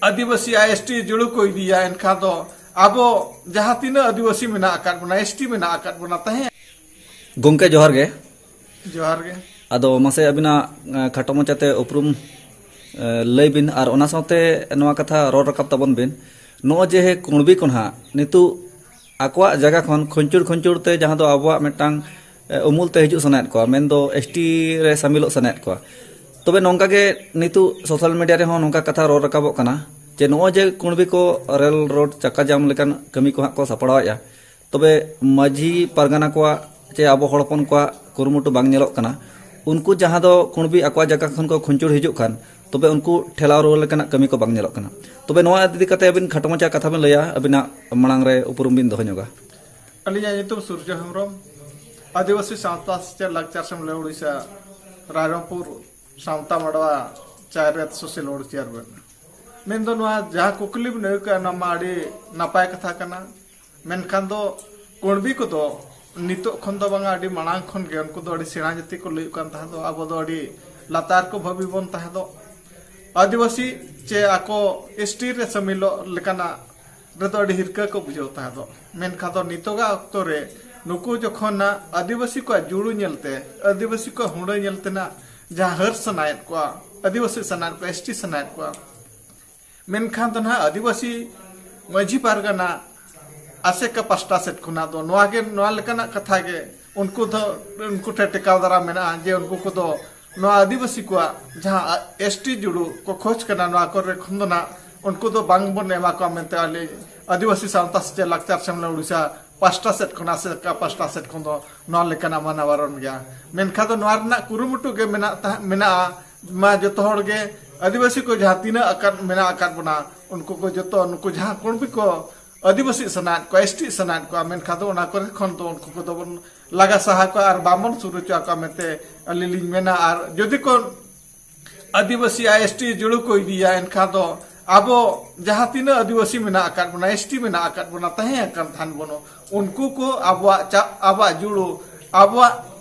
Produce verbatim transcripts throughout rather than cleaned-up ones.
ᱟᱹᱫᱤᱵᱟᱹᱥᱤ ᱟᱨ S T ᱡᱩᱲᱩ ᱠᱚ ᱤᱫᱤᱭᱟ, ᱮᱱᱠᱷᱟᱱ ᱫᱚ ᱟᱵᱚ ᱡᱟᱦᱟᱸ ᱛᱤᱱᱟᱹᱜ ᱟᱹᱫᱤᱵᱟᱹᱥᱤ ᱢᱮᱱᱟᱜ ᱟᱠᱟᱫ ᱵᱚᱱᱟ, ᱮᱥ ᱴᱤ ᱢᱮᱱᱟᱜ ᱟᱠᱟᱫ ᱵᱚᱱᱟ ᱛᱟᱦᱮᱸ᱾ ᱜᱚᱝᱠᱮ, ᱡᱚᱦᱟᱨ ᱜᱮ᱾ ᱡᱚᱦᱟᱨ ᱜᱮ᱾ ᱟᱫᱚ ᱢᱟᱥᱮ ᱟᱹᱵᱤᱱᱟᱜ, ᱮ, ᱠᱷᱟᱴᱚ ᱢᱟᱪᱷᱟᱛᱮ ᱩᱯᱨᱩᱢ, ᱮ, ᱞᱟᱹᱭ ᱵᱤᱱ, ᱟᱨ ᱚᱱᱟ ᱥᱟᱶᱛᱮ ᱱᱚᱣᱟ ᱠᱟᱛᱷᱟ ᱨᱚᱲ ᱨᱟᱠᱟᱵ ᱛᱟᱵᱚᱱ ᱵᱤᱱ, ᱱᱚᱜᱼᱚᱭ ᱡᱮ ᱠᱩᱬᱵᱤ ᱠᱚ ᱱᱟᱦᱟᱜ ᱱᱤᱛᱚᱜ ᱟᱠᱚᱣᱟᱜ ᱡᱟᱭᱜᱟ ᱠᱷᱚᱱ ᱠᱷᱩᱧᱪᱩᱲ ᱠᱷᱩᱧᱪᱩᱲ ᱛᱮ, ᱡᱟᱦᱟᱸ ᱫᱚ ᱟᱵᱚᱣᱟᱜ ᱢᱤᱫᱴᱟᱝ, ᱮ, ᱩᱢᱩᱞ ᱛᱮ ᱦᱤᱡᱩᱜ ᱥᱟᱱᱟᱭᱮᱫ ᱠᱚᱣᱟ, ᱢᱮᱱᱫᱚ ᱮᱥ ᱴᱤ ᱨᱮ ᱥᱟᱢᱤᱞᱚᱜ ᱥᱟᱱᱟᱭᱮᱫ ᱠᱚᱣᱟ᱾ ᱛᱚᱵᱮ ᱱᱚᱝᱠᱟ ᱜᱮ ᱱᱤᱛᱚᱜ ᱥᱳᱥᱟᱞ ᱢᱤᱰᱤᱭᱟ ᱨᱮᱦᱚᱸ ᱱᱚᱝᱠᱟ ᱠᱟᱛᱷᱟ ᱨᱚᱲ ᱨᱟᱠᱟᱵᱚᱜ ᱠᱟᱱᱟ ᱡᱮ ᱱᱚᱜᱼᱚᱭ ᱡᱮ ᱠᱩᱬᱵᱤ ᱠᱚ ᱨᱮᱞ ᱨᱳᱰ ᱪᱟᱠᱟ ᱡᱟᱢ ᱞᱮᱠᱟᱱ ᱠᱟᱹᱢᱤ ᱠᱚ ᱦᱟᱸᱜ ᱠᱚ ᱥᱟᱯᱲᱟᱣᱮᱫᱼᱟ, ᱛᱚᱵᱮ ᱢᱟᱹᱡᱷᱤ ᱯᱟᱨᱜᱟᱱᱟ ᱠᱚᱣᱟᱜ ᱪᱮ ᱟᱵᱚ ᱦᱚᱲ ᱦᱚᱯᱚᱱ ᱠᱚᱣᱟᱜ ᱠᱩᱨᱩᱢᱩᱴᱩ ᱵᱟᱝ ᱧᱮᱞᱚᱜ ᱠᱟᱱᱟ᱾ ᱩᱱᱠᱩ ᱡᱟᱦᱟᱸ ᱫᱚ ᱠᱩᱬᱵᱤ ᱟᱠᱚᱣᱟᱜ ᱡᱟᱭᱜᱟ ᱠᱷᱚᱱ ᱠᱚ ᱠᱷᱩᱧᱪᱩᱲ ᱦᱤᱡᱩᱜ ᱠᱟᱱ, ᱛᱚᱵᱮ ᱩᱱᱠᱩ ᱴᱷᱮᱞᱟᱣ ᱨᱩᱣᱟᱹᱲ ᱞᱮᱠᱟᱱᱟᱜ ᱠᱟᱹᱢᱤ ᱠᱚ ᱵᱟᱝ ᱧᱮᱞᱚᱜ ᱠᱟᱱᱟ᱾ ᱛᱚᱵᱮ ᱱᱚᱣᱟ ᱤᱫᱤ ᱠᱟᱛᱮ ᱟᱹᱵᱤᱱ ᱠᱷᱟᱴᱚ ᱢᱟᱪᱷᱟ ᱠᱟᱛᱷᱟ ᱵᱤᱱ ᱞᱟᱹᱭᱟ, ᱟᱹᱵᱤᱱᱟᱜ ᱢᱟᱲᱟᱝ ᱨᱮ ᱩᱯᱨᱩᱢ ᱵᱤᱱ ᱫᱚᱦᱚ ᱧᱚᱜᱟ᱾ ᱟᱹᱞᱤᱧᱟᱜ ᱧᱩᱛᱩᱢ ᱥᱩᱨᱡᱚ ᱦᱮᱢᱵᱨᱚᱢ, ᱟᱹᱫᱤᱵᱟᱹᱥᱤ ᱥᱟᱶᱛᱟ ᱥᱮᱪᱮᱫ ᱞᱟᱠᱪᱟᱨ ᱥᱮᱢᱞᱮᱫ ᱳᱰᱤᱥᱟ, ᱨᱟᱭᱨᱚᱝᱯᱩᱨ ᱥᱟᱶᱛᱟ ᱢᱟᱰᱣᱟ ᱪᱟᱨᱮᱛ ᱥᱳᱥᱟᱞ ᱳᱣᱟᱨᱠ ᱪᱮᱭᱟᱨᱢᱮᱱ᱾ ᱢᱮᱱᱫᱚ ᱱᱚᱣᱟ ᱡᱟᱦᱟᱸ ᱠᱩᱠᱞᱤ ᱵᱤᱱ ᱟᱹᱭᱠᱟᱹᱜᱼᱟ, ᱚᱱᱟ ᱢᱟ ᱟᱹᱰᱤ ᱱᱟᱯᱟᱭ ᱠᱟᱛᱷᱟ ᱠᱟᱱᱟ᱾ ᱢᱮᱱᱠᱷᱟᱱ ᱫᱚ ᱠᱩᱬᱵᱤ ᱠᱚᱫᱚ ᱱᱤᱛᱚᱜ ᱠᱷᱚᱱ ᱫᱚ ᱵᱟᱝᱟ, ᱟᱹᱰᱤ ᱢᱟᱲᱟᱝ ᱠᱷᱚᱱ ᱜᱮ ᱩᱱᱠᱩ ᱫᱚ ᱟᱹᱰᱤ ᱥᱮᱬᱟ ᱡᱟᱹᱛᱤ ᱠᱚ ᱞᱟᱹᱭᱚᱜ ᱠᱟᱱ ᱛᱟᱦᱮᱸ ᱫᱚ, ᱟᱵᱚ ᱫᱚ ᱟᱹᱰᱤ ᱞᱟᱛᱟᱨ ᱠᱚ ᱵᱷᱟᱹᱵᱤ ᱵᱚᱱ ᱛᱟᱦᱮᱸ ᱫᱚ᱾ ᱟᱹᱫᱤᱵᱟᱹᱥᱤ ᱪᱮ ᱟᱠᱚ ᱮᱥ ᱴᱤ ᱨᱮ ᱥᱟᱹᱢᱤᱞᱚᱜ ᱞᱮᱠᱟᱱᱟᱜ ᱨᱮᱫᱚ ᱟᱹᱰᱤ ᱦᱤᱨᱠᱟᱹ ᱠᱚ ᱵᱩᱡᱷᱟᱹᱣ ᱛᱟᱦᱮᱸ ᱫᱚ᱾ ᱢᱮᱱᱠᱷᱟᱱ ᱫᱚ ᱱᱤᱛᱚᱜᱟᱜ ᱚᱠᱛᱚ ᱨᱮ ᱱᱩᱠᱩ ᱡᱚᱠᱷᱚᱱ ᱱᱟᱜ ᱟᱹᱫᱤᱵᱟᱹᱥᱤ ᱠᱚᱣᱟᱜ ᱡᱩᱲᱩ ᱧᱮᱞᱛᱮ, ᱟᱹᱫᱤᱵᱟᱹᱥᱤ ᱠᱚᱣᱟᱜ ᱦᱩᱲᱟᱹ ᱧᱮᱞᱛᱮ ᱱᱟᱜ ᱡᱟᱦᱟᱸ ᱦᱟᱹᱨ ᱥᱟᱱᱟᱭᱮᱫ ᱠᱚᱣᱟ, ᱟᱹᱫᱤᱵᱟᱹᱥᱤ ᱥᱟᱱᱟᱭᱮᱫ ᱠᱚᱣᱟ, ᱮᱥ ᱴᱤ ᱥᱟᱱᱟᱭᱮᱫ ᱠᱚᱣᱟ, ᱢᱮᱱᱠᱷᱟᱱ ᱫᱚ ᱱᱟᱦᱟᱜ ᱟᱹᱫᱤᱵᱟᱹᱥᱤ ᱢᱟᱹᱡᱷᱤ ᱯᱟᱨᱜᱟᱱᱟ ᱟᱥᱮᱠᱟ ᱯᱟᱥᱴᱟ ᱥᱮᱫ ᱠᱷᱚᱱᱟᱜ ᱫᱚ ᱱᱚᱣᱟ ᱜᱮ, ᱱᱚᱣᱟ ᱞᱮᱠᱟᱱᱟᱜ ᱠᱟᱛᱷᱟ ᱜᱮ ᱩᱱᱠᱩ ᱫᱚ, ᱩᱱᱠᱩ ᱴᱷᱮᱱ ᱴᱮᱠᱟᱣ ᱫᱟᱨᱟᱢ ᱢᱮᱱᱟᱜᱼᱟ ᱡᱮ ᱩᱱᱠᱩ ᱠᱚᱫᱚ ᱱᱚᱣᱟ ᱟᱹᱫᱤᱵᱟᱹᱥᱤ ᱠᱚᱣᱟᱜ ᱡᱟᱦᱟᱸ ᱮᱥ ᱴᱤ ᱡᱩᱲᱩ ᱠᱚ ᱠᱷᱚᱡᱽ ᱠᱟᱱᱟ, ᱱᱚᱣᱟ ᱠᱚᱨᱮ ᱠᱷᱚᱱ ᱫᱚ ᱱᱟᱦᱟᱜ ᱩᱱᱠᱩ ᱫᱚ ᱵᱟᱝ ᱵᱚᱱ ᱮᱢᱟ ᱠᱚᱣᱟ ᱢᱮᱱᱛᱮ ᱟᱞᱮ ᱟᱹᱫᱤᱵᱟᱹᱥᱤ ᱥᱟᱶᱛᱟ ᱥᱮᱪᱮᱫ ᱞᱟᱠᱪᱟᱨ ᱥᱮᱢᱞᱮᱫ ᱳᱰᱤᱥᱟ ᱯᱟᱥᱴᱟ ᱥᱮᱫ ᱠᱷᱚᱱ, ᱟᱥᱮᱠᱟ ᱯᱟᱥᱴᱟ ᱥᱮᱫ ᱠᱷᱚᱱ ᱫᱚ ᱱᱚᱣᱟ ᱞᱮᱠᱟᱱᱟᱜ ᱢᱟᱱᱟ ᱵᱟᱨᱚᱱ ᱜᱮᱭᱟ᱾ ᱢᱮᱱᱠᱷᱟᱱ ᱫᱚ ᱱᱚᱣᱟ ᱨᱮᱱᱟᱜ ᱠᱩᱨᱩᱢᱩᱴᱩ ᱜᱮ ᱢᱮᱱᱟᱜ ᱛᱟᱦᱮᱸ, ᱢᱮᱱᱟᱜᱼᱟ᱾ ᱢᱟ ᱡᱚᱛᱚ ᱦᱚᱲ ᱜᱮ ᱟᱹᱫᱤᱵᱟᱹᱥᱤ ᱠᱚ ᱡᱟᱦᱟᱸ ᱛᱤᱱᱟᱹᱜ ᱟᱠᱟᱫ, ᱢᱮᱱᱟᱜ ᱟᱠᱟᱫ ᱵᱚᱱᱟ, ᱩᱱᱠᱩ ᱠᱚ ᱡᱚᱛᱚ, ᱱᱩᱠᱩ ᱡᱟᱦᱟᱸ ᱠᱩᱬᱵᱤ ᱠᱚ ᱟᱹᱫᱤᱵᱟᱹᱥᱤ ᱥᱟᱱᱟᱭᱮᱫ ᱠᱚᱣᱟ, ᱮᱥ ᱴᱤ ᱥᱟᱱᱟᱭᱮᱫ ᱠᱚᱣᱟ, ᱢᱮᱱᱠᱷᱟᱱ ᱫᱚ ᱚᱱᱟ ᱠᱚᱨᱮ ᱠᱷᱚᱱ ᱫᱚ ᱩᱱᱠᱩ ᱠᱚᱫᱚ ᱵᱚᱱ ᱞᱟᱜᱟ ᱥᱟᱦᱟ ᱠᱚᱣᱟ ᱟᱨ ᱵᱟᱵᱚᱱ ᱥᱩᱨ ᱦᱚᱪᱚ ᱟᱠᱚᱣᱟ ᱢᱮᱱᱛᱮ ᱟᱹᱞᱤᱧ ᱞᱤᱧ ᱢᱮᱱᱟ᱾ ᱟᱨ ᱡᱩᱫᱤ ᱠᱚ ᱟᱹᱫᱤᱵᱟᱹᱥᱤ ᱟᱨ ᱮᱥ ᱴᱤ ᱡᱩᱲᱩ ᱠᱚ ᱤᱫᱤᱭᱟ, ᱮᱱᱠᱷᱟᱱ ᱫᱚ ᱟᱵᱚ ᱡᱟᱦᱟᱸ ᱛᱤᱱᱟᱹᱜ ᱟᱹᱫᱤᱵᱟᱹᱥᱤ ᱢᱮᱱᱟᱜ ᱟᱠᱟᱫ ᱵᱚᱱᱟ, ᱮᱥ ᱴᱤ ᱢᱮᱱᱟᱜ ᱟᱠᱟᱫ ᱵᱚᱱᱟ, ᱛᱟᱦᱮᱸ ᱟᱠᱟᱱ ᱛᱟᱦᱮᱱ ᱵᱚᱱ, ᱩᱱᱠᱩ ᱠᱚ ᱟᱵᱚᱣᱟᱜ ᱪᱟ-, ᱟᱵᱚᱣᱟᱜ ᱡᱩᱲᱩ, ᱟᱵᱚᱣᱟᱜ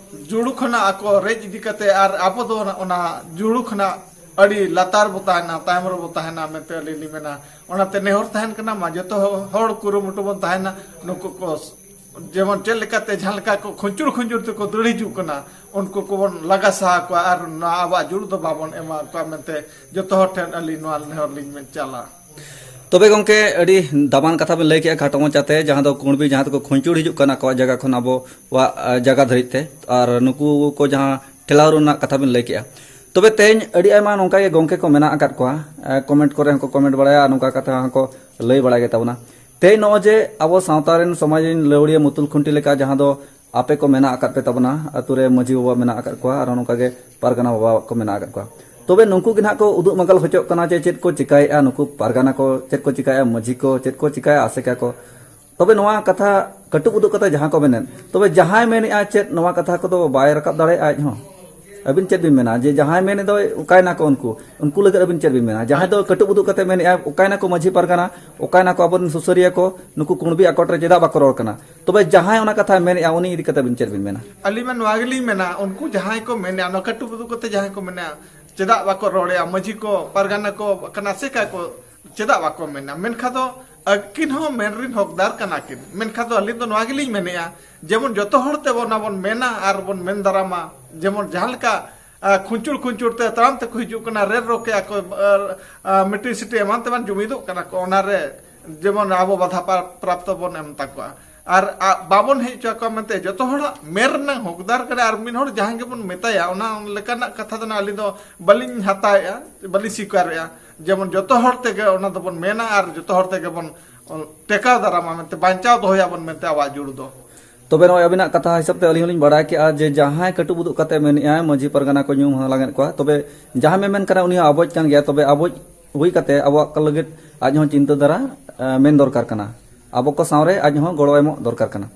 ᱡᱩᱲᱩ ᱠᱷᱚᱱᱟᱜ ᱟᱠᱚ ᱨᱮᱡ ᱤᱫᱤ ᱠᱟᱛᱮ ᱟᱨ ᱟᱵᱚ ᱫᱚ ᱚᱱᱟ, ᱚᱱᱟ ᱡᱩᱲᱩ ᱠᱷᱚᱱᱟᱜ ᱟᱹᱰᱤ ᱞᱟᱛᱟᱨ ᱵᱚ ᱛᱟᱦᱮᱱᱟ, ᱛᱟᱭᱚᱢ ᱨᱮᱵᱚ ᱛᱟᱦᱮᱱᱟ ᱢᱮᱱᱛᱮ ᱟᱹᱞᱤᱧ ᱞᱤᱧ ᱢᱮᱱᱟ᱾ ᱚᱱᱟᱛᱮ ᱱᱮᱦᱚᱨ ᱛᱟᱦᱮᱱ ᱠᱟᱱᱟ, ᱢᱟ ᱡᱚᱛᱚ ᱦᱚᱲ ᱠᱩᱨᱩᱢᱩᱴᱩ ᱵᱚᱱ ᱛᱟᱦᱮᱱᱟ᱾ ᱱᱩᱠᱩ ᱠᱚ ᱡᱮᱢᱚᱱ ᱪᱮᱫ ᱞᱮᱠᱟᱛᱮ ᱡᱟᱦᱟᱸ ᱞᱮᱠᱟ ᱠᱚ ᱠᱷᱩᱧᱪᱩᱲ ᱠᱷᱩᱧᱪᱩᱲ ᱛᱮᱠᱚ ᱫᱟᱹᱲ ᱦᱤᱡᱩᱜ ᱠᱟᱱᱟ, ᱩᱱᱠᱩ ᱠᱚᱵᱚᱱ ᱞᱟᱜᱟ ᱥᱟᱦᱟ ᱠᱚᱣᱟ ᱟᱨ ᱱᱚᱣᱟ ᱟᱵᱚᱣᱟᱜ ᱡᱩᱲ ᱫᱚ ᱵᱟᱵᱚᱱ ᱮᱢᱟ ᱠᱚᱣᱟ ᱢᱮᱱᱛᱮ ᱡᱚᱛᱚ ᱦᱚᱲ ᱴᱷᱮᱱ ᱟᱹᱞᱤᱧ ᱱᱚᱣᱟ ᱱᱮᱦᱚᱨ ᱞᱤᱧ ᱢᱮᱱ ᱪᱟᱞᱟ᱾ ᱛᱚᱵᱮ ᱜᱚᱝᱠᱮ, ᱟᱹᱰᱤ ᱫᱟᱢᱟᱱ ᱠᱟᱛᱷᱟ ᱵᱤᱱ ᱞᱟᱹᱭ ᱠᱮᱜᱼᱟ ᱠᱷᱟᱴᱚ ᱢᱟᱪᱷᱟᱛᱮ, ᱡᱟᱦᱟᱸ ᱫᱚ ᱠᱩᱬᱵᱤ ᱡᱟᱦᱟᱸ ᱛᱮᱠᱚ ᱠᱷᱩᱧᱪᱩᱲ ᱦᱤᱡᱩᱜ ᱠᱟᱱᱟ ᱟᱠᱚᱣᱟᱜ ᱡᱟᱭᱜᱟ ᱠᱷᱚᱱ ᱟᱵᱚᱣᱟᱜ, ᱟ, ᱡᱟᱭᱜᱟ ᱫᱷᱟᱹᱨᱤᱡ ᱛᱮ, ᱟᱨ ᱱᱩᱠᱩ ᱠᱚ ᱡᱟᱦᱟᱸ ᱴᱷᱮᱞᱟᱣ ᱨᱮᱱᱟᱜ ᱠᱟᱛᱷᱟ ᱵᱤᱱ ᱞᱟᱹᱭ ᱠᱮᱜᱼᱟ᱾ ᱛᱚᱵᱮ ᱛᱮᱦᱮᱧ ᱟᱹᱰᱤ ᱟᱭᱢᱟ ᱱᱚᱝᱠᱟ ᱜᱮ ᱜᱚᱝᱠᱮ ᱠᱚ ᱢᱮᱱᱟᱜ ᱟᱠᱟᱫ ᱠᱚᱣᱟ, ᱮ, ᱠᱚᱢᱮᱱᱴ ᱠᱚᱨᱮ ᱦᱚᱸᱠᱚ ᱠᱚᱢᱮᱱᱴ ᱵᱟᱲᱟᱭᱟ, ᱱᱚᱝᱠᱟ ᱠᱟᱛᱷᱟ ᱦᱚᱸᱠᱚ ᱞᱟᱹᱭ ᱵᱟᱲᱟᱭ ᱜᱮ ᱛᱟᱵᱚᱱᱟ᱾ ᱛᱮᱦᱮᱧ ᱱᱚᱜᱼᱚᱭ ᱡᱮ ᱟᱵᱚ ᱥᱟᱶᱛᱟ ᱨᱮᱱ ᱥᱚᱢᱟᱡᱽ ᱨᱮᱱ ᱞᱟᱹᱣᱲᱤᱭᱟᱹ ᱢᱩᱛᱩᱞ ᱠᱷᱩᱱᱴᱤ ᱞᱮᱠᱟ ᱡᱟᱦᱟᱸ ᱫᱚ ᱟᱯᱮ ᱠᱚ ᱢᱮᱱᱟᱜ ᱟᱠᱟᱫ ᱯᱮ ᱛᱟᱵᱚᱱᱟ, ᱟᱛᱳ ᱨᱮ ᱢᱟᱹᱡᱷᱤ ᱵᱟᱵᱟ ᱢᱮᱱᱟᱜ ᱟᱠᱟᱫ ᱠᱚᱣᱟ, ᱟᱨ ᱱᱚᱝᱠᱟ ᱜᱮ ᱯᱟᱨᱜᱟᱱᱟ ᱵᱟᱵᱟ ᱠᱚ ᱢᱮᱱᱟᱜ ᱟᱠᱟᱫ ᱠᱚᱣᱟ᱾ ᱛᱚᱵᱮ ᱱᱩᱠᱩ ᱜᱮ ᱱᱟᱦᱟᱜ ᱠᱚ ᱩᱫᱩᱜ ᱢᱟᱜᱟᱞ ᱦᱚᱪᱚᱜ ᱠᱟᱱᱟ ᱡᱮ ᱪᱮᱫ ᱠᱚ ᱪᱤᱠᱟᱭᱮᱫᱼᱟ ᱱᱩᱠᱩ ᱯᱟᱨᱜᱟᱱᱟ ᱠᱚ, ᱪᱮᱫ ᱠᱚ ᱪᱤᱠᱟᱭᱮᱫᱼᱟ ᱢᱟᱹᱡᱷᱤ ᱠᱚ, ᱪᱮᱫ ᱠᱚ ᱪᱤᱠᱟᱭᱮᱫᱼᱟ ᱟᱥᱮᱠᱟ ᱠᱚ᱾ ᱛᱚᱵᱮ ᱱᱚᱣᱟ ᱠᱟᱛᱷᱟ ᱠᱟᱹᱴᱩᱵ ᱩᱫᱩᱜ ᱠᱟᱛᱮ ᱡᱟᱦᱟᱸ ᱠᱚ ᱢᱮᱱᱮᱫ, ᱛᱚᱵᱮ ᱡᱟᱦᱟᱸᱭ ᱢᱮᱱᱮᱫᱼᱟ ᱪᱮᱫ, ᱱᱚᱣᱟ ᱠᱟᱛᱷᱟ ᱠᱚᱫᱚ ᱵᱟᱭ ᱨᱟᱠᱟᱵ ᱫᱟᱲᱮᱭᱟᱜᱼᱟ ᱟᱡ ᱦᱚᱸ᱾ ᱟᱹᱵᱤᱱ ᱪᱮᱫ ᱵᱤᱱ ᱢᱮᱱᱟ ᱡᱮ ᱡᱟᱦᱟᱸᱭ ᱢᱮᱱᱮᱫ ᱫᱚᱭ ᱚᱠᱟᱭᱱᱟ ᱠᱚ ᱩᱱᱠᱩ, ᱩᱱᱠᱩ ᱞᱟᱹᱜᱤᱫ ᱟᱹᱵᱤᱱ ᱪᱮᱫ ᱵᱤᱱ ᱢᱮᱱᱟ? ᱡᱟᱦᱟᱸᱭ ᱫᱚ ᱠᱟᱹᱴᱩᱵ ᱩᱫᱩᱜ ᱠᱟᱛᱮ ᱢᱮᱱᱮᱫᱼᱟ ᱚᱠᱟᱭᱱᱟ ᱠᱚ ᱢᱟᱹᱡᱷᱤ ᱯᱟᱨᱜᱟᱱᱟ, ᱚᱠᱟᱭᱱᱟ ᱠᱚ ᱟᱵᱚᱨᱮᱱ ᱥᱩᱥᱟᱹᱨᱤᱭᱟᱹ ᱠᱚ, ᱱᱩᱠᱩ ᱠᱩᱬᱵᱤ ᱟᱠᱚᱴ ᱨᱮ ᱪᱮᱫᱟᱜ ᱵᱟᱠᱚ ᱨᱚᱲ ᱠᱟᱱᱟ? ᱛᱚᱵᱮ ᱡᱟᱦᱟᱸᱭ ᱚᱱᱟ ᱠᱟᱛᱷᱟᱭ ᱢᱮᱱᱮᱫᱼᱟ ᱩᱱᱤ ᱤᱫᱤ ᱠᱟᱛᱮ ᱟᱹᱵᱤᱱ ᱪᱮᱫ ᱵᱤᱱ ᱢᱮᱱᱟ? ᱟᱹᱞᱤᱧ ᱢᱟ ᱱᱚᱣᱟ ᱜᱮᱞᱤᱧ ᱢᱮᱱᱟ, ᱩᱱᱠᱩ ᱡᱟᱦᱟᱸᱭ ᱠᱚ ᱢᱮᱱᱮᱫᱼᱟ, ᱚᱱᱟ ᱠᱟᱹᱴᱩᱵ ᱩᱫᱩᱜ ᱠᱟᱛᱮ ᱡᱟᱦᱟᱸᱭ ᱠᱚ ᱢᱮᱱᱮᱫᱼᱟ, ᱪᱮᱫᱟᱜ ᱵᱟᱠᱚ ᱨᱚᱲᱮᱫᱼᱟ? ᱢᱟᱹᱡᱷᱤ ᱠᱚ, ᱯᱟᱨᱜᱟᱱᱟ ᱠᱚ, ᱠᱟᱱᱟ ᱥᱮ ᱠᱟ ᱠᱚ, ᱪᱮᱫᱟᱜ ᱵᱟᱠᱚ ᱢᱮᱱᱟ? ᱢᱮᱱᱠᱷᱟᱱ ᱫᱚ ᱟᱹᱠᱤᱱ ᱦᱚᱸ ᱢᱮᱱ ᱨᱤᱱ ᱦᱚᱠᱫᱟᱨ ᱠᱟᱱᱟ ᱠᱤᱱ᱾ ᱢᱮᱱᱠᱷᱟᱱ ᱫᱚ ᱟᱹᱞᱤᱧ ᱫᱚ ᱱᱚᱣᱟ ᱜᱮᱞᱤᱧ ᱢᱮᱱᱮᱫᱼᱟ, ᱡᱮᱢᱚᱱ ᱡᱚᱛᱚ ᱦᱚᱲ ᱛᱮᱵᱚᱱ ᱚᱱᱟ ᱵᱚᱱ ᱢᱮᱱᱟ ᱟᱨ ᱵᱚᱱ ᱢᱮᱱ ᱫᱟᱨᱟᱢᱟ, ᱡᱮᱢᱚᱱ ᱡᱟᱦᱟᱸ ᱞᱮᱠᱟ, ᱟ, ᱠᱷᱩᱧᱪᱩᱲ ᱠᱷᱩᱧᱪᱩᱲ ᱛᱮ ᱛᱟᱲᱟᱢ ᱛᱮᱠᱚ ᱦᱤᱡᱩᱜ ᱠᱟᱱᱟ, ᱨᱮᱞ ᱨᱚᱠᱮ ᱟᱠᱚ, ᱟᱨ, ᱟ, ᱢᱤᱴᱤ ᱥᱤᱴᱤ ᱮᱢᱟᱱ ᱛᱮᱢᱟᱱ ᱡᱩᱢᱤᱫᱚᱜ ᱠᱟᱱᱟ ᱠᱚ, ᱚᱱᱟᱨᱮ ᱡᱮᱢᱚᱱ ᱟᱵᱚ ᱵᱟᱫᱷᱟ ᱯᱨᱟ-, ᱯᱨᱟᱯᱛᱚ ᱵᱚᱱ ᱮᱢ ᱛᱟᱠᱚᱣᱟ᱾ ᱟᱨ, ᱟ, ᱵᱟᱵᱚᱱ ᱦᱮᱡ ᱦᱚᱪᱚ ᱟᱠᱚᱣᱟ ᱢᱮᱱᱛᱮ ᱡᱚᱛᱚ ᱦᱚᱲᱟᱜ ᱢᱮᱱ ᱨᱮᱱᱟᱜ ᱦᱚᱠᱫᱟᱨ ᱠᱟᱱᱟ᱾ ᱟᱨ ᱢᱤᱫ ᱦᱚᱲ ᱡᱟᱦᱟᱸᱭ ᱜᱮᱵᱚᱱ ᱢᱮᱛᱟᱭᱟ, ᱚᱱᱟ ᱞᱮᱠᱟᱱᱟᱜ ᱠᱟᱛᱷᱟ ᱫᱚ ᱱᱟᱜ ᱟᱹᱞᱤᱧ ᱫᱚ ᱵᱟᱹᱞᱤᱧ ᱦᱟᱛᱟᱣᱮᱫᱼᱟ, ᱵᱟᱹᱞᱤᱧ ᱥᱤᱠᱟᱨᱮᱫᱼᱟ᱾ ᱡᱮᱢᱚᱱ ᱡᱚᱛᱚ ᱦᱚᱲ ᱛᱮᱜᱮ ᱚᱱᱟ ᱫᱚᱵᱚᱱ ᱢᱮᱱᱟ ᱟᱨ ᱡᱚᱛᱚ ᱦᱚᱲ ᱛᱮᱜᱮ ᱵᱚᱱ ᱴᱮᱠᱟᱣ ᱫᱟᱨᱟᱢᱟ ᱢᱮᱱᱛᱮ, ᱵᱟᱧᱪᱟᱣ ᱫᱚᱦᱚᱭᱟᱵᱚᱱ ᱢᱮᱱᱛᱮ ᱟᱵᱚᱣᱟᱜ ᱡᱩᱲ ᱫᱚ᱾ ᱛᱚᱵᱮ ᱱᱚᱜᱼᱚᱭ ᱟᱹᱵᱤᱱᱟᱜ ᱠᱟᱛᱷᱟ ᱦᱤᱥᱟᱹᱵ ᱛᱮ ᱟᱹᱞᱤᱧ ᱦᱚᱸᱞᱤᱧ ᱵᱟᱲᱟᱭ ᱠᱮᱜᱼᱟ ᱡᱮ ᱡᱟᱦᱟᱸᱭ ᱠᱟᱹᱴᱩᱵ ᱩᱫᱩᱜ ᱠᱟᱛᱮ ᱢᱮᱱᱮᱜᱼᱟᱭ ᱢᱟᱹᱡᱷᱤ ᱯᱟᱨᱜᱟᱱᱟ ᱠᱚ ᱧᱩᱢ ᱦᱟᱞᱟᱝᱮᱫ ᱠᱚᱣᱟ, ᱛᱚᱵᱮ ᱡᱟᱦᱟᱸᱭ ᱢᱮ ᱢᱮᱱ ᱠᱟᱱᱟ ᱩᱱᱤ ᱦᱚᱸ ᱟᱵᱚᱭᱤᱡ ᱠᱟᱱ ᱜᱮᱭᱟ, ᱛᱚᱵᱮ ᱟᱵᱚᱭᱤᱡ ᱦᱩᱭ ᱠᱟᱛᱮ ᱟᱵᱚᱣᱟᱜ ᱠᱚ ᱞᱟᱹᱜᱤᱫ ᱟᱡ ᱦᱚᱸ ᱪᱤᱱᱛᱟᱹ ᱫᱷᱟᱨᱟ, ᱮ, ᱢᱮᱱ ᱫᱚᱨᱠᱟᱨ ᱠᱟᱱᱟ᱾ ᱟᱵᱚ ᱠᱚ ᱥᱟᱶᱨᱮ ᱟᱡ ᱦᱚᱸ ᱜᱚᱲᱚ ᱮᱢᱚᱜ ᱫᱚᱨᱠᱟᱨ ᱠᱟᱱᱟ᱾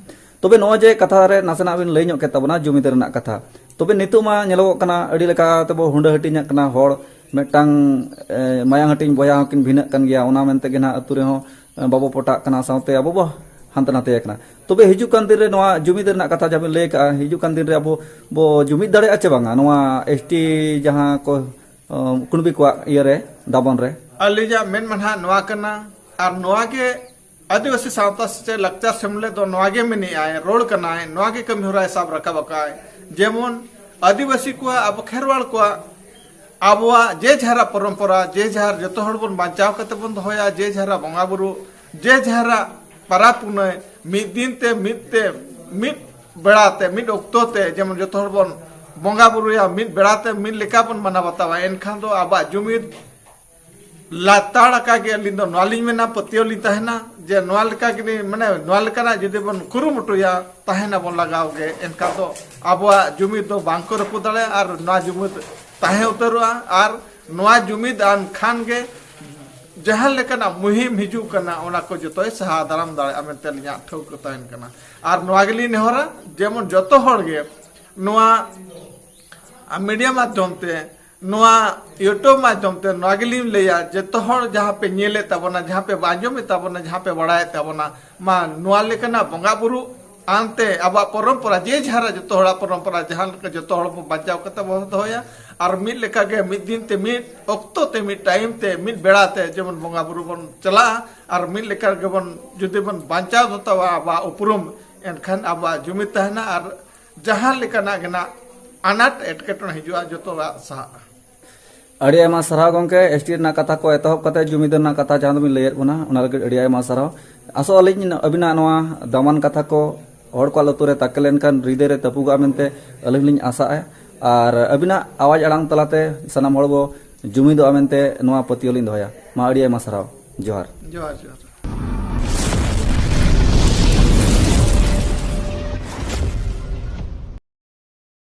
ᱛᱚᱵᱮ ᱱᱚᱜᱼᱚᱭ ᱡᱮ ᱠᱟᱛᱷᱟ ᱨᱮ ᱱᱟᱥᱮᱱᱟᱜ ᱵᱤᱱ ᱞᱟᱹᱭ ᱧᱚᱜ ᱠᱮᱫ ᱛᱟᱵᱚᱱᱟ ᱡᱩᱢᱤᱫ ᱨᱮᱱᱟᱜ ᱠᱟᱛᱷᱟ, ᱛᱚᱵᱮ ᱱᱤᱛᱚᱜ ᱢᱟ ᱧᱮᱞᱚᱜᱚᱜ ᱠᱟᱱᱟ ᱟᱹᱰᱤ ᱞᱮᱠᱟ ᱛᱮᱵᱚ ᱦᱩᱸᱰᱟᱹ ᱦᱟᱹᱴᱤᱧᱟᱜ ᱠᱟᱱᱟ᱾ ᱦᱚᱲ ᱢᱤᱫᱴᱟᱝ, ᱮ, ᱢᱟᱭᱟᱝ ᱦᱟᱹᱴᱤᱧ ᱵᱚᱭᱦᱟ ᱦᱚᱸᱠᱤᱱ ᱵᱷᱤᱱᱟᱹᱜ ᱠᱟᱱ ᱜᱮᱭᱟ, ᱚᱱᱟ ᱢᱮᱱᱛᱮ ᱜᱮ ᱱᱟᱦᱟᱜ ᱟᱹᱛᱩ ᱨᱮᱦᱚᱸ, ᱮ, ᱵᱟᱵᱚ ᱯᱚᱴᱟᱜ ᱠᱟᱱᱟ, ᱥᱟᱶᱛᱮ ᱟᱵᱚ ᱵᱚ ᱦᱟᱱᱛᱮ ᱱᱟᱛᱮ ᱟᱠᱟᱱᱟ᱾ ᱛᱚᱵᱮ ᱦᱤᱡᱩᱜ ᱠᱟᱱ ᱫᱤᱱ ᱨᱮ ᱱᱚᱣᱟ ᱡᱩᱢᱤᱫ ᱨᱮᱱᱟᱜ ᱠᱟᱛᱷᱟ ᱡᱟᱦᱟᱸ ᱵᱤᱱ ᱞᱟᱹᱭ ᱠᱟᱜᱼᱟ, ᱦᱤᱡᱩᱜ ᱠᱟᱱ ᱫᱤᱱ ᱨᱮ ᱟᱵᱚ ᱵᱚ ᱡᱩᱢᱤᱫ ᱫᱟᱲᱮᱭᱟᱜᱼᱟ ᱪᱮ ᱵᱟᱝᱟ? ᱱᱚᱣᱟ ᱮᱥ ᱴᱤ ᱡᱟᱦᱟᱸ ᱠᱚ ᱠᱩᱬᱵᱤ ᱠᱚᱣᱟᱜ ᱤᱭᱟᱹᱨᱮ, ᱫᱟᱵᱚᱱ ᱨᱮ? ᱟᱹᱞᱤᱧᱟᱜ ᱢᱮᱱ ᱢᱟ ᱱᱟᱦᱟᱜ ᱱᱚᱣᱟ ᱠᱟᱱᱟ, ᱟᱨ ᱱᱚᱣᱟ ᱜᱮ ᱟᱹᱫᱤᱵᱟᱹᱥᱤ ᱥᱟᱶᱛᱟ ᱥᱮᱪᱮᱫ ᱞᱟᱠᱪᱟᱨ ᱥᱮᱢᱞᱮᱫ ᱫᱚ ᱱᱚᱣᱟ ᱜᱮ ᱢᱮᱱᱮᱜᱼᱟᱭ, ᱨᱚᱲ ᱠᱟᱱᱟᱭ, ᱱᱚᱣᱟ ᱜᱮ ᱠᱟᱹᱢᱤ ᱦᱚᱨᱟᱭ ᱥᱟᱵ ᱨᱟᱠᱟᱵ ᱟᱠᱟᱫᱼᱟᱭ᱾ ᱡᱮᱢᱚᱱ ᱟᱹᱫᱤᱵᱟᱹᱥᱤ ᱠᱚᱣᱟᱜ, ᱟᱵᱚ ᱠᱷᱮᱨᱣᱟᱲ ᱠᱚᱣᱟᱜ ᱟᱵᱚᱣᱟᱜ ᱡᱮ ᱡᱟᱦᱟᱨᱟ ᱯᱚᱨᱚᱢᱯᱚᱨᱟ, ᱡᱮ ᱡᱟᱦᱟᱨ ᱡᱚᱛᱚ ᱦᱚᱲ ᱵᱚᱱ ᱵᱟᱧᱪᱟᱣ ᱠᱟᱛᱮ ᱵᱚᱱ ᱫᱚᱦᱚᱭᱟ, ᱡᱮ ᱡᱟᱦᱟᱨᱟ ᱵᱚᱸᱜᱟ ᱵᱩᱨᱩ, ᱡᱮ ᱡᱟᱦᱟᱨᱟ ᱯᱟᱨᱟᱵᱽ ᱯᱩᱱᱟᱹᱭ, ᱢᱤᱫ ᱫᱤᱱ ᱛᱮ, ᱢᱤᱫ ᱛᱮ, ᱢᱤᱫ ᱵᱮᱲᱟ ᱛᱮ, ᱢᱤᱫ ᱚᱠᱛᱚ ᱛᱮ, ᱡᱮᱢᱚᱱ ᱡᱚᱛᱚ ᱦᱚᱲ ᱵᱚᱱ ᱵᱚᱸᱜᱟ ᱵᱩᱨᱩᱭᱟ, ᱢᱤᱫ ᱵᱮᱲᱟ ᱛᱮ ᱢᱤᱫ ᱞᱮᱠᱟ ᱵᱚᱱ ᱢᱟᱱᱟᱣ ᱵᱟᱛᱟᱣᱟ, ᱮᱱᱠᱷᱟᱱ ᱫᱚ ᱟᱵᱚᱣᱟᱜ ᱡᱩᱢᱤᱫ ᱞᱟᱛᱟᱲ ᱟᱠᱟ ᱜᱮ᱾ ᱟᱹᱞᱤᱧ ᱫᱚ ᱱᱚᱣᱟ ᱞᱤᱧ ᱢᱮᱱᱟ, ᱯᱟᱹᱛᱭᱟᱹᱣ ᱞᱤᱧ ᱛᱟᱦᱮᱱᱟ ᱡᱮ ᱱᱚᱣᱟ ᱞᱮᱠᱟ ᱜᱮ, ᱢᱟᱱᱮ, ᱱᱚᱣᱟ ᱞᱮᱠᱟᱱᱟᱜ ᱡᱩᱫᱤ ᱵᱚᱱ ᱠᱩᱨᱩᱢᱩᱴᱩᱭᱟ, ᱛᱟᱦᱮᱱᱟᱵᱚᱱ ᱞᱟᱜᱟᱣ ᱜᱮ, ᱮᱱᱠᱷᱟᱱ ᱫᱚ ᱟᱵᱚᱣᱟᱜ ᱡᱩᱢᱤᱫ ᱫᱚ ᱵᱟᱝ ᱠᱚ ᱨᱟᱹᱯᱩᱫ ᱫᱟᱲᱮᱭᱟᱜᱼᱟ ᱟᱨ ᱱᱚᱣᱟ ᱡᱩᱢᱤᱫ ᱛᱟᱦᱮᱸ ᱩᱛᱟᱹᱨᱚᱜᱼᱟ᱾ ᱟᱨ ᱱᱚᱣᱟ ᱡᱩᱢᱤᱫ ᱟᱱ ᱠᱷᱟᱱ ᱜᱮ ᱡᱟᱦᱟᱸ ᱞᱮᱠᱟᱱᱟᱜ ᱢᱩᱦᱤᱢ ᱦᱤᱡᱩᱜ ᱠᱟᱱᱟ, ᱚᱱᱟ ᱠᱚ ᱡᱚᱛᱚᱭ ᱥᱟᱦᱟ ᱫᱟᱨᱟᱢ ᱫᱟᱲᱮᱭᱟᱜᱼᱟ ᱢᱮᱱᱛᱮ ᱟᱹᱞᱤᱧᱟᱜ ᱴᱷᱟᱹᱣᱠᱟᱹ ᱛᱟᱦᱮᱱ ᱠᱟᱱᱟ᱾ ᱟᱨ ᱱᱚᱣᱟ ᱜᱮᱞᱤᱧ ᱱᱮᱦᱚᱨᱟ, ᱡᱮᱢᱚᱱ ᱡᱚᱛᱚ ᱦᱚᱲ ᱜᱮ ᱱᱚᱣᱟ ᱢᱤᱰᱤᱭᱟ ᱢᱟᱫᱽᱫᱷᱚᱢ ᱛᱮ, ᱱᱚᱣᱟ YouTube ᱢᱟᱫᱽᱫᱷᱚᱢ ᱛᱮ ᱱᱚᱣᱟ ᱜᱮᱞᱤᱧ ᱞᱟᱹᱭᱟ, ᱡᱚᱛᱚ ᱦᱚᱲ ᱡᱟᱦᱟᱸ ᱯᱮ ᱧᱮᱞᱮᱫ ᱛᱟᱵᱚᱱᱟ, ᱡᱟᱦᱟᱸ ᱯᱮ ᱟᱸᱡᱚᱢᱮᱫ ᱛᱟᱵᱚᱱᱟ, ᱡᱟᱦᱟᱸ ᱯᱮ ᱵᱟᱲᱟᱭᱮᱫ ᱛᱟᱵᱚᱱᱟ, ᱢᱟ ᱱᱚᱣᱟ ᱞᱮᱠᱟᱱᱟᱜ ᱵᱚᱸᱜᱟ ᱵᱩᱨᱩ ᱟᱱᱛᱮ ᱟᱵᱚᱣᱟᱜ ᱯᱚᱨᱚᱢᱯᱚᱨᱟ, ᱡᱮ ᱡᱟᱦᱟᱨᱟ ᱡᱚᱛᱚ ᱦᱚᱲᱟᱜ ᱯᱚᱨᱚᱢᱯᱚᱨᱟ, ᱡᱟᱦᱟᱸ ᱞᱮᱠᱟ ᱡᱚᱛᱚ ᱦᱚᱲ ᱵᱚᱱ ᱵᱟᱧᱪᱟᱣ ᱠᱟᱛᱮ ᱵᱚᱱ ᱫᱚᱦᱚᱭᱟ, ᱟᱨ ᱢᱤᱫ ᱞᱮᱠᱟᱜᱮ ᱢᱤᱫ ᱫᱤᱱ ᱛᱮ, ᱢᱤᱫ ᱚᱠᱛᱚ ᱛᱮ, ᱢᱤᱫ ᱴᱟᱭᱤᱢ ᱛᱮ, ᱢᱤᱫ ᱵᱮᱲᱟ ᱛᱮ ᱡᱮᱢᱚᱱ ᱵᱚᱸᱜᱟ ᱵᱩᱨᱩ ᱵᱚᱱ ᱪᱟᱞᱟᱜᱼᱟ, ᱟᱨ ᱢᱤᱫ ᱞᱮᱠᱟ ᱜᱮᱵᱚᱱ ᱡᱩᱫᱤ ᱵᱚᱱ ᱵᱟᱧᱪᱟᱣ ᱫᱚᱦᱚ ᱛᱟᱵᱚᱱᱟ ᱟᱵᱚᱣᱟᱜ ᱩᱯᱨᱩᱢ, ᱮᱱᱠᱷᱟᱱ ᱟᱵᱚᱣᱟᱜ ᱡᱩᱢᱤᱫ ᱛᱟᱦᱮᱱᱟ ᱟᱨ ᱡᱟᱦᱟᱸ ᱞᱮᱠᱟᱱᱟᱜ ᱜᱮ ᱱᱟᱜ ᱟᱱᱟᱴ ᱮᱴᱠᱮᱴᱚᱬᱮ ᱦᱤᱡᱩᱜᱼᱟ, ᱡᱚᱛᱚᱣᱟᱜ ᱥᱟᱦᱟᱜᱼᱟ᱾ ᱟᱹᱰᱤ ᱟᱭᱢᱟ ᱥᱟᱨᱦᱟᱣ ᱜᱚᱢᱠᱮ, ᱮᱥᱴᱤ ᱨᱮᱱᱟᱜ ᱠᱟᱛᱷᱟ ᱠᱚ ᱮᱛᱚᱦᱚᱵ ᱠᱟᱛᱮ ᱡᱩᱢᱤᱫ ᱨᱮᱱᱟᱜ ᱠᱟᱛᱷᱟ ᱡᱟᱦᱟᱸ ᱫᱚᱵᱤᱱ ᱞᱟᱹᱭᱮᱫ ᱵᱚᱱᱟ, ᱚᱱᱟ ᱞᱟᱹᱜᱤᱫ ᱟᱹᱰᱤ ᱟᱭᱢᱟ ᱥᱟᱨᱦᱟᱣ᱾ ᱟᱥᱚᱜ ᱟᱹᱞᱤᱧ ᱟᱹᱵᱤᱱᱟᱜ ᱱᱚᱣᱟ ᱫᱟᱢᱟᱱ ᱠᱟᱛᱷᱟ ᱠᱚ ᱦᱚᱲ ᱠᱚᱣᱟᱜ ᱞᱩᱛᱩᱨ ᱨᱮ ᱛᱟᱠᱮ ᱞᱮᱱᱠᱷᱟᱱ ᱦᱨᱤᱫᱟᱹᱭ ᱨᱮ ᱛᱟᱹᱯᱩᱜᱚᱜᱼᱟ ᱢᱮᱱᱛᱮ ᱟᱹᱞᱤᱧ ᱞᱤᱧ ᱟᱥᱟᱜᱼᱟ᱾ ᱟᱨ ᱟᱹᱵᱤᱱᱟᱜ ᱟᱣᱟᱡᱽ ᱟᱲᱟᱝ ᱛᱟᱞᱟᱛᱮ ᱥᱟᱱᱟᱢ ᱦᱚᱲ ᱵᱚ ᱡᱩᱢᱤᱫᱚᱜᱼᱟ ᱢᱮᱱᱛᱮ ᱱᱚᱣᱟ ᱯᱟᱹᱛᱭᱟᱹᱣ ᱞᱤᱧ ᱫᱚᱦᱚᱭᱟ᱾ ᱢᱟ ᱟᱹᱰᱤ ᱟᱭᱢᱟ ᱥᱟᱨᱦᱟᱣ᱾ ᱡᱚᱦᱟᱨ᱾ ᱡᱚᱦᱟᱨ, ᱡᱚᱦᱟᱨ᱾